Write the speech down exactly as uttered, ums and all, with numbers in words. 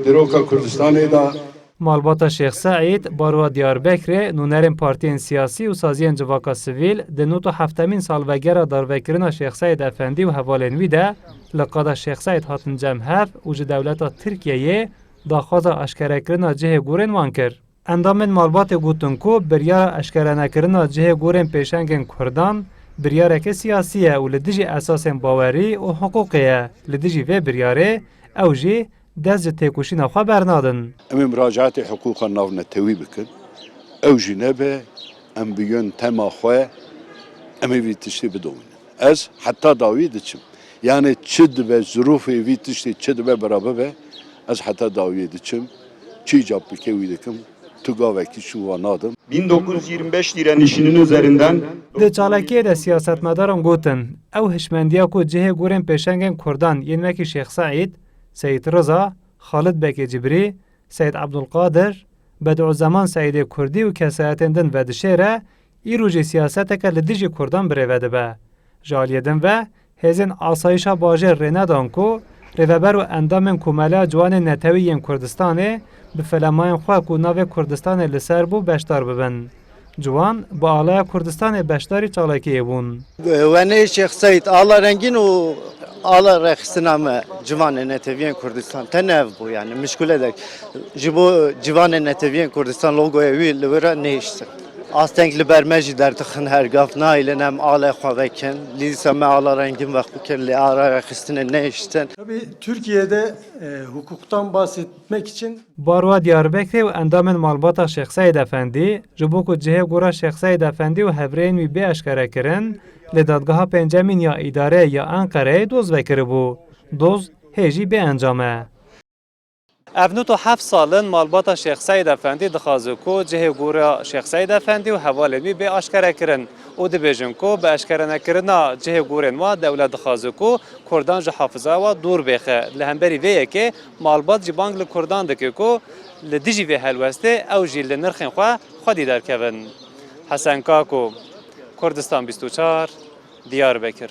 Dîroka Kurdistanê de. Malbata Şêx Seîd, Baroya Diyarbekirê, nûnerên partiyên siyasî û saziyên civaka sivîl di nod û heftemîn salvegera darvekirina Şêx Seîd Efendî û hevalên wî de li qada Şêx Seîd hatin cem hev û ji dewleta Tirkiyeyê daxwaza aşkerekirina cihê gorên wan kir. Endamên malbatê gotin ku biryara eşkerenekirina cihê gorên pêşengên Kurdan biryareke siyasî ye û li dijî esasên bawerî û hiqûqê ye. Li dijî vê biryarê ew jî dest ji têkoşîna xwe bernadin. Em ê muracaatê hiqûqa navnetewî bikin. Ew jî nebe, em bi yöntema xwe em ê vî tiştê bidomînin. Ez heta dawî diçim. Yani çi dibe, zirûfê vî tiştê çi dibe bira bibe, ez heta dawiyê diçim. Çi îcab bike wî dikim. Tu gavekî şûva nadim. Bin dokuz yüz yirmi beş direnişinin üzerinden. Di çalakiyê de siyasetmedaran gotin, ew hişmendiya ku cihê gorên pêşengên Kurdan yên wekî Şêx Seîd, Seyîd Riza, Xalid Bekê Cibrî, Seyîd Ebdulqadir, Bedûzzeman Seîdê Kurdî û kesayetên din vedişêre, îro jî siyaseteke li dijî Kurdan birêve dibe. Ji aliyê din ve, hêzên asayîşa bajêr rê nedan ku rêveber û endamên Komeleya Ciwanên Netewî yên Kurdistanê bi felemayên xwe ku navê Kurdistanê li ser bû beşdar bibin. Ciwan bi alaya Kurdistanê beşdarî çalakiyê bûn. Wenê Şêx Seîd, ala rengîn û ala rêxistina me ciwanê netewiyên Kurdistan tenê ev bû, yani mişkule de ji bo ciwanê netewiyên Kurdistan logoya wî li wir e nehiştin. Asteng li ber me jî derdixin, her gav nahêlin em alê xwe vekin. Lîsa me ala rengîn vext bikin, lê ala rêxistinê nehiştin. Tabii Türkiye'de, e, hukuktan bahsetmek için Baroya Diyarbekirê û endamên malbata Şêx Seîd Efendî ji bo ku cihê gora Şêx Seîd Efendî û hevrêyên wî bê eşkerekirin, li dadgeha pêncemîn ya îdareyê ya Enqereyê doz vekiribû. Doz hê jî bê encam e. Ev nod û heft sal in malbata Şêx Seîd Efendî dixwaze ku cihê gora Şêx Seîd Efendî û hevalên wî bê aşkerekirin û dibêjin ku bi eşkerenekirina cihê gorên wan dewlet dixwaze ku Kurdan ji hafizaya wan dûr bêxe. Li hemberî vê yekê malbat jî bang li Kurdan dike ku li dijî vê helwestê ew jî li nirxên xwe xwedî derkevin. Hesen Kako, Kurdistan bîst û çar, Diyarbekir.